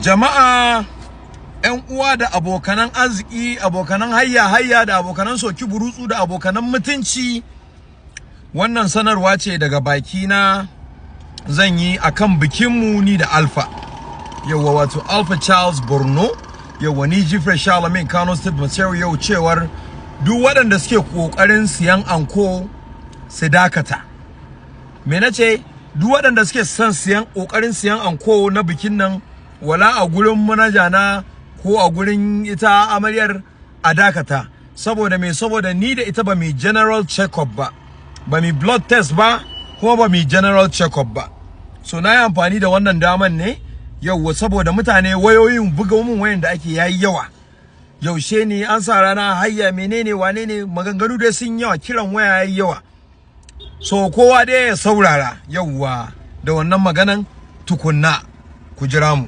Jama'a, 'yan uwa da abokanan arziki, abokanan hayya hayya da abokanan soki burutsu da abokanan mutunci, wannan sanarwa ce daga bakina zan yi akan bikinmu ni da Alpha. Yauwa, wato Alpha Charles Borno. Yauwa, ni Jifre Charlemagne Kano State Material, yau cewar duk waɗanda suke ƙoƙarin siyan anko su dakata. Me na ce? Duk waɗanda suke son siyan, ƙoƙarin siyan anko na bikin nan, wala a gurin manaja na ko a gurin ita amaryar, a dakata. Saboda me? Saboda ni da ita ba mu general check-up ba, ba mu blood test ba, kuma ba mu general check-up ba. So na yi amfani da wannan daman ne yau saboda mutane wayoyin buga mun wayan da ake yayi yawa. Yaushe ne an sa rana, hayya, menene, wane ne, maganganu dai sun yawa, kiran waya yayi yawa. So kowa dai ya saurara yauwa da wannan maganan tukunna, ku jira mu.